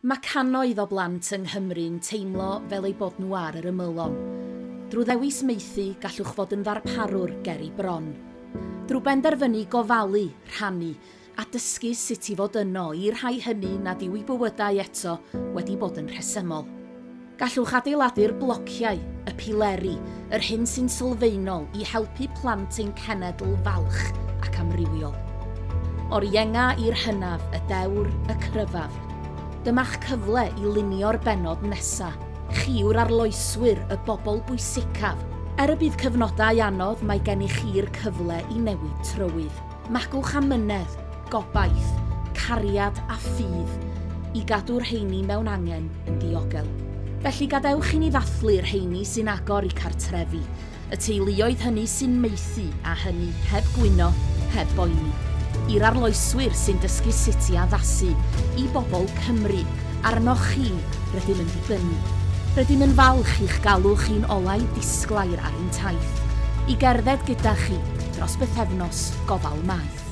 Mae cannoedd o blant yng Nghymru'n teimlo fel eu bod nhw ar yr ymylon. Drwy ddewis maethu, gallwch fod yn ddarparwr ger eu bron. Drwy benderfynu gofalu, rhannu, a dysgu sut i fod yno i'r rhai hynny nad yw eu bywydau eto wedi bod yn rhesymol. Gallwch adeiladu'r blociau, y pileri, yr hyn sy'n sylfaenol i helpu plant ein cenedl falch ac amrywiol. O'r ienga i'r hynaf, y dewr, y cryfaf. Dyma'ch cyfle i lunio'r bennod nesa. Chi yw'r arloeswyr, y bobl bwysicaf. Er y bydd cyfnodau anodd, mae gennych chi'r cyfle i newid trywydd. Magwch amynedd, gobaith, cariad a ffydd i gadw'r rheini mewn angen yn ddiogel. Felly gadewch i ni ddathlu'r rheini sy'n agor i cartrefi, y teuluoedd hynny sy'n maethu a hynny heb gwyno, heb boeni. I'r arloeswyr sy'n dysgu sut i addasu, i bobl Cymru, arnoch chi rydym yn dibynnu. Rydym yn falch i'ch galw chi'n olau disglair ar ein taith, i gerdded gyda chi dros bythefnos gofal maeth.